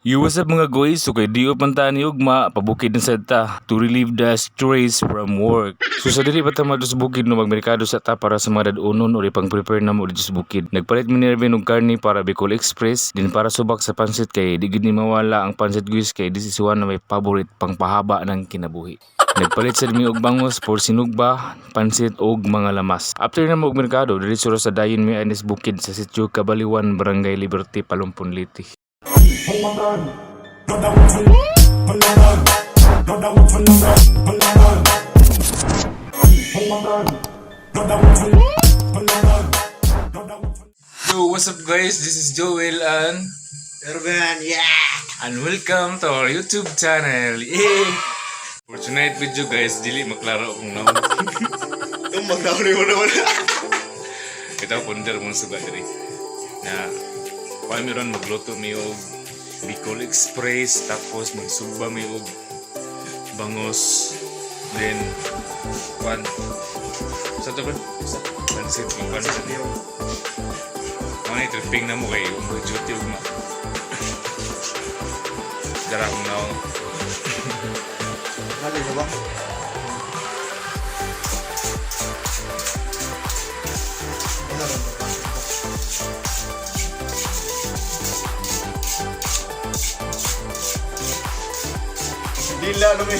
Yo, what's up, mga guys? So kay di pa ta ni ugma, pabukid na sad ta to relieve the stress from work. So sa dili pa ta sa bukid no, magmerkado sa ta para sa mga dad-onon o pang prepare na mo dito sa bukid. Nagpalit mi ni Ervin og karne para Bicol Express, din para subak sa pansit kay di gid ni mawala ang pansit, guys, kay this is one of my favorite pangpahaba ng kinabuhi. Nagpalit sad mi og bangos for sinugba, pansit og mga lamas. After na mo og merkado, diretso ra sa dayon mi anis bukid sa Sitio Kabaliwan, Barangay Liberty, Palumpon, Leyte. Yo, what's up, guys? This is Joel and Ervin, yeah! And welcome to our YouTube channel. Yay! For tonight video, guys, dili maklaro akong nawong. Yung magnauli mo naman. Ito ponder mong suga diri. Na kuan mi ron, magluto mi og Bicol Express, tapos magsugba mi og bangos, then kuan sa to ba? Sa pansit, yung pansit. Mga tripping na mo kay mag-duty ugma. Dara akong nawong. Nali na ba? Ano rin ba? Dila no mi.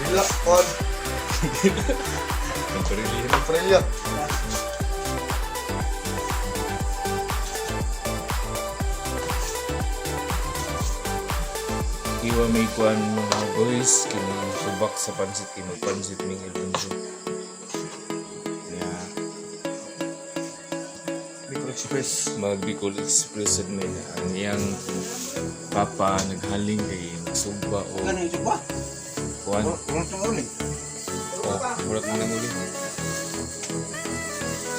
Dila on. Nagparili. Prelya. Iwa may kuan, mga boys, kini subak sa pansit kay magpansit ming Alfonso. Yeah. Bicol Express. Mag Bicol Express sad may na ang iyang papa naghaling kay nagsugba o Ano yung ba? kuan. Wala tong uli. O murag mo nang uli.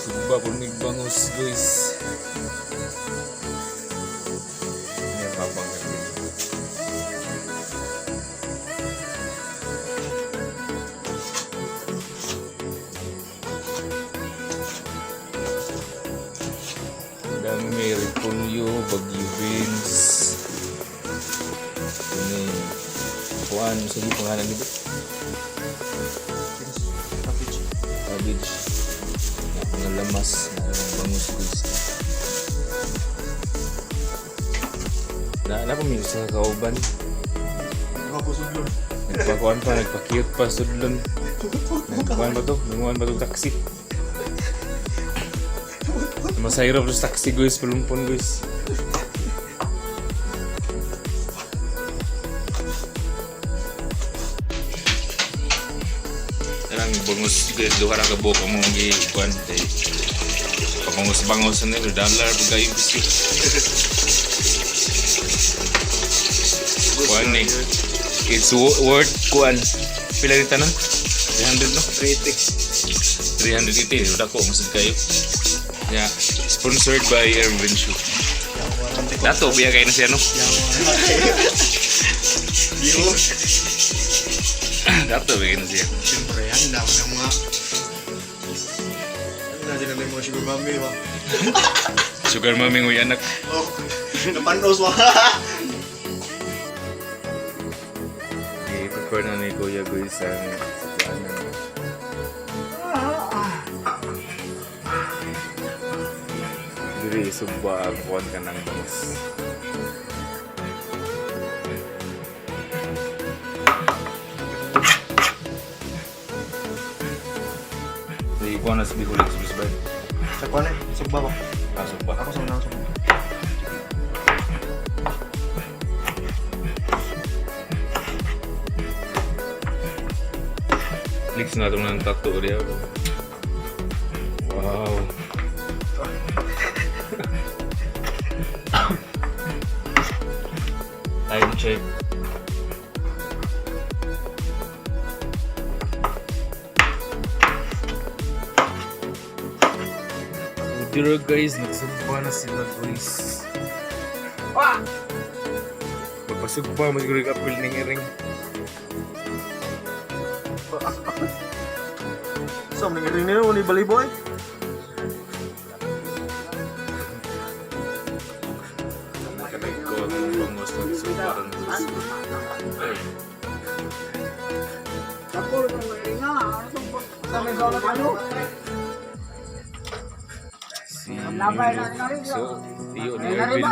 Sugba po mig bangos, guys. Iyang papa ang galing. Dami, may repolyo, bagyo beans. Ini kuan sa di pangalan nito? Cabbage. Cabbage. Na mga lamas na bangus, guys. Na na pa may usa ka kauban. Nagpapusudlon. Nagpakuan pa, nagpa-cute pa sudlon. Nagkuan ba to? Nagkuan ba to, taxi? Masahirap sa taxi, guys, palumpon, guys. Karang bangus, guys, duha ra ka buok among gi kuan kay pabangos-bangos na nila, dollar pag kayo bisi. Kuan ni. It's worth kuan. Pila ni tanan? 300, no? 380. 380, wala ko masud kayo. Yeah, sponsored by Erwin Shoe. Dato, biya kayo na siya, no? Yo. Dato, biya kayo na siya. Siyempre, handa ko ng mga... Ano na sila, may mga sugar mommy ba? Sugar mommy nguy anak. Oh, napanos ba? I-prepare na ni Kuya guys ang kuanan. Diri isugba ang kuan ka ng bangus. Di kuan na sa Bicol Express ba? Sa kuwan eh, sugba ba? Ah, sugba. Ako sa unang sugba. Flex na itong ng tattoo diya. Wow. Time check. Pero guys, nagsugba na sila, guys. Ah! Magpasugba, magiging apil ng iring. So, nangyari nila, wala balibo eh. Si So, iyo ni Ervin.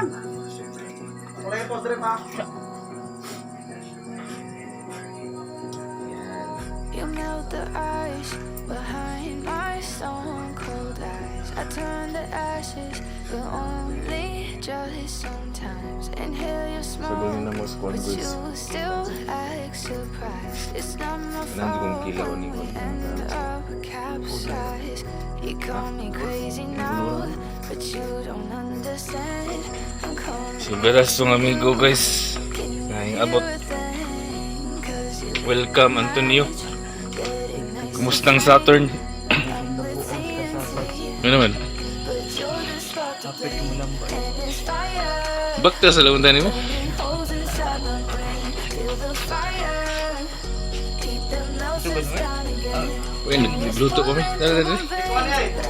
You melt the ice behind my stone cold eyes. I turn to ashes, but only just sometimes. Inhale your Sabon smoke, na mo sa but guys. you still act surprised. It's not my Nandiyo kong fault kilaw when ni we Juan. end up capsized. You call me crazy now, but you don't understand. I'm calling. Si Beras tong amigo, guys. Can you Naing hear abot. a thing? 'Cause you Welcome, Antonio. getting nice Kumusta ang Saturn? I'm with TNT. Ano naman? But you're the spark to blame, and it's fire. Bakta sa laundan nimo? Burning holes inside my brain. Feel the fire. Keep the melts down again. Uy, nagluto kami. Dali, dali.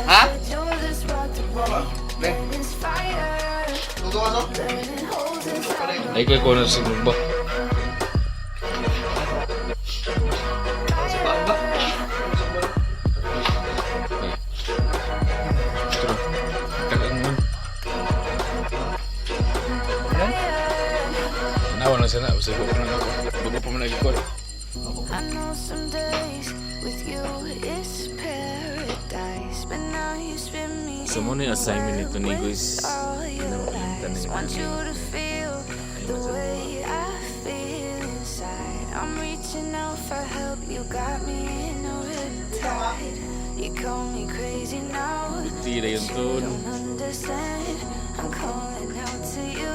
Ha? But you're the spark to blame, and it's fire. Luto ka to? Burning holes inside my Ay, kay ko na sa ba? Tara. Tagang man. Tanawa na sana. Basta ko na ako. Bago pa man nagkikot. I know some days with you it's paradise, but now you spin me So, mo na yung assignment nito ni guys. all your Ano, yung lies. tanong Want you to feel the way I feel inside. I'm reaching out for help. You got me in a riptide. You call me crazy now. Biti na yun You tol. don't understand. I'm calling out to you.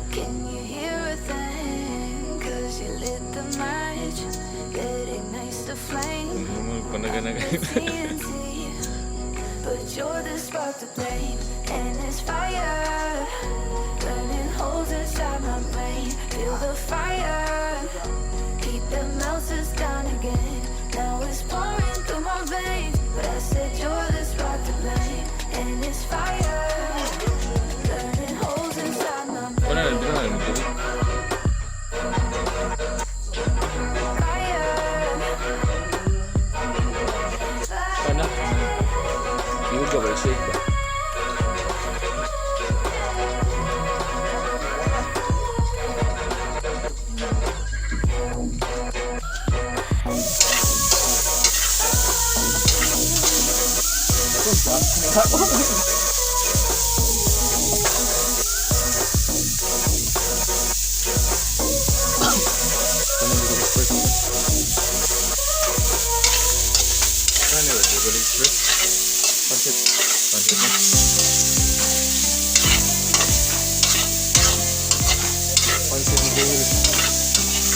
Can you hear a thing? 'Cause you lit the match that ignites the flame. Ano mo, panaganaga. TNT. But you're the spark to blame, and it's fire. Burning holes inside my brain. Feel the fire. Keep the melts down again. Now it's pouring through my veins. But I said you're the spark to blame, and it's fire. Burning holes inside my brain. Wala na, di na na. Fire. Ano? Yung ka ba? Shake ba? Ano ba? Google Express? Pansit. Pansit na. Pansit ni Google.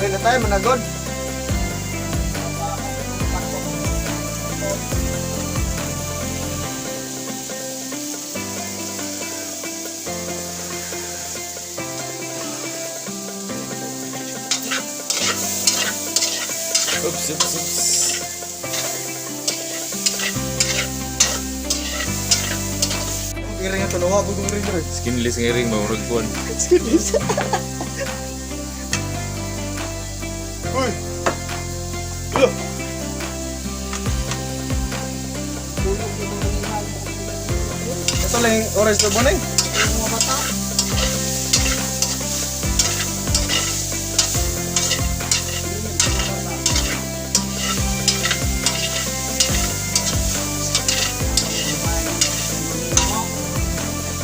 Ay, na tayo, managod. Oops, oops, oops. Iring ito, nawa ko kong ring rin. Skinless nga ring, mamurag kuwan. Skinless. Uy! Ulo! Ito lang yung orange na boneng.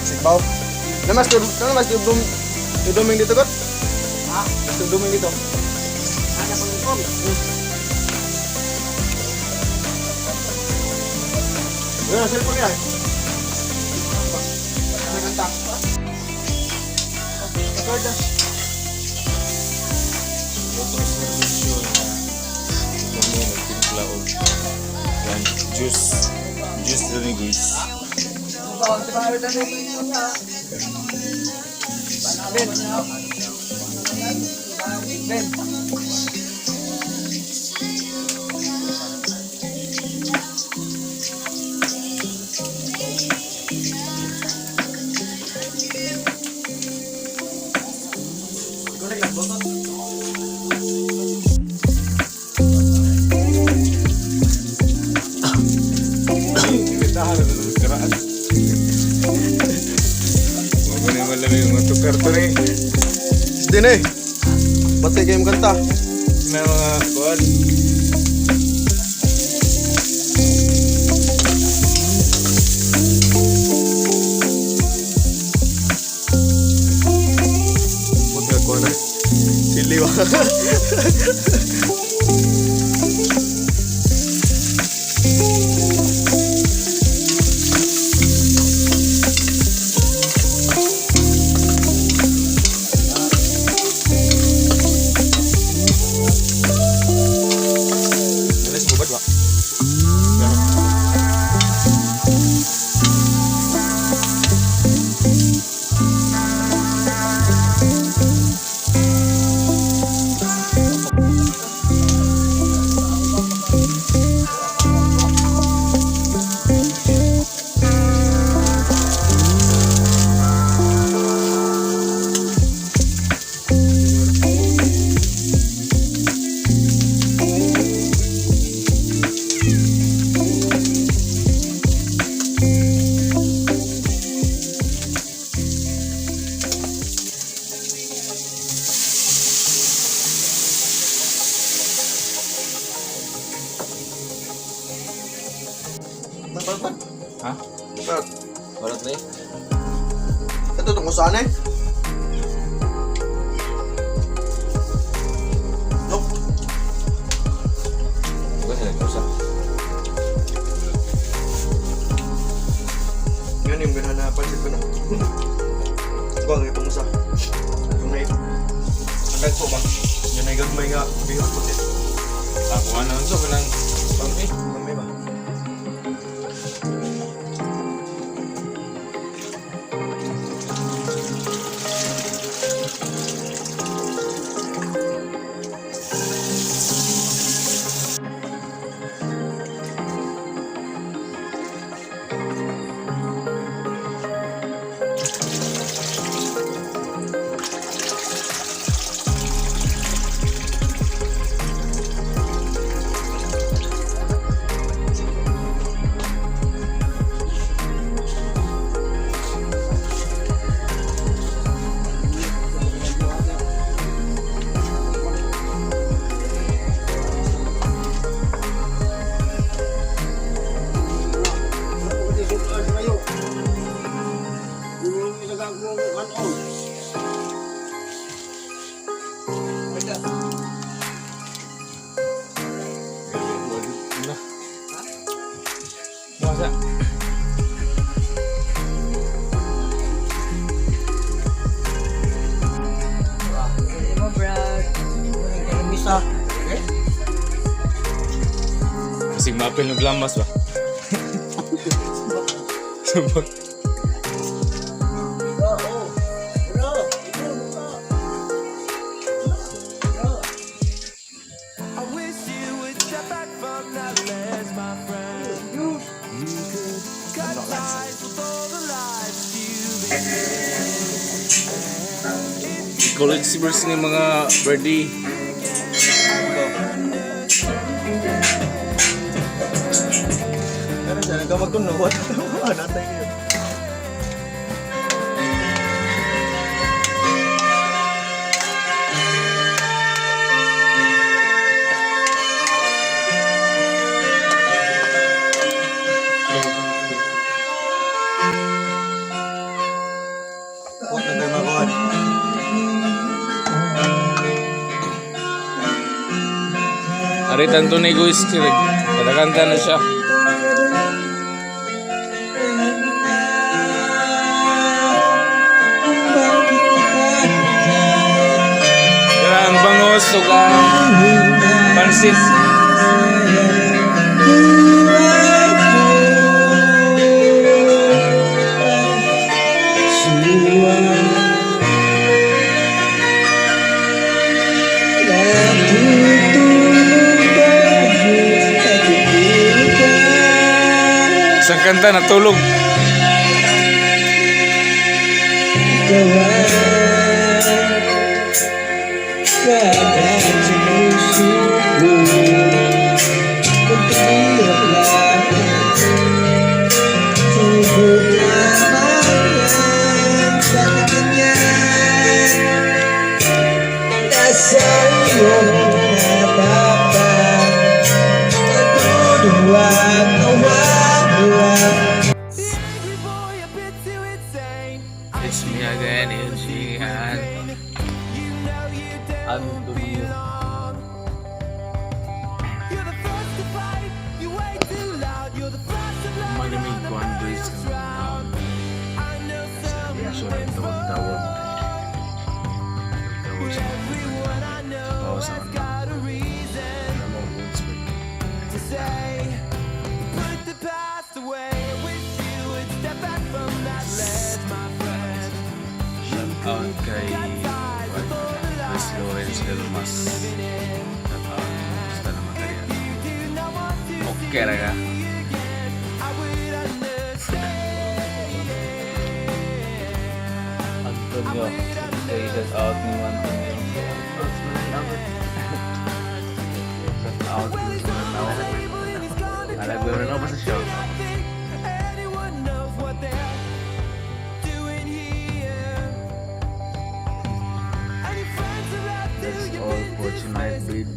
Sigbaw. Namas namas dum duming dito kot. Ha? Mas duming dito. Ano pang ikom? Wala cellphone niya. Naganta. Record na. Luto servisyo. Coca-Cola o yan, juice. Juice rin, guys. Ben. Karaan. Wala na malamig mga tukar to ni. Din eh. Batay kayong kanta. Na mga kuan. Buti ako na. Sili ba? Alas mo ba? Ha? Pero, Barat na eh. ito tungkol saan eh? No. Bukan sila kausa. Yun yung ginahanapan ko na. Guwag, itong usa. Yung na Ang dagko ba? Yun ay gagmay nga. Bihon puti. Ah, kung ano so kanang pang eh. Gamay ba? Masa. Mo Brad. Misa. Kasig maapil ng glamas ba? Subok. I wish you would step back from that ledge, my friend. You could cut ties with all the lies you've been. College verse ni mga birdie. Pero siya, nagkamagkuno. Wala natay kayo. Huwag na tayo makuha. Aritan to ni guys, Katakanta na siya. Kaya ang bangos ug ang pansit. Buhay ko suway. Natutulog ba Natutulog ba Isang kanta, natulog. Ikaw ang bagat sa puso ko. Kunting hirap lang, subok lamang yan. Bakit ganyan? Nasa iyong natapak, Natuduwag, nawawala. It's me again, LG and Antonio. Malamig ko ang days kami. Celebration ang tawag-tawag. Tawag sa mga tawag sa kanila. Ano mo, words ba? Put the past away. Wish you would step back from that ledge, my friend. Shout out kay Chris Lawrence Delmas. Shout out. Basta naman kaya. Okay ra ka. I would understand. Antonio. Okay, shout out ni Antonio. Shout out. Alam ko na basta shout out. Think anyone knows what they're doing here. Any friends are out That's to all for tonight, babe.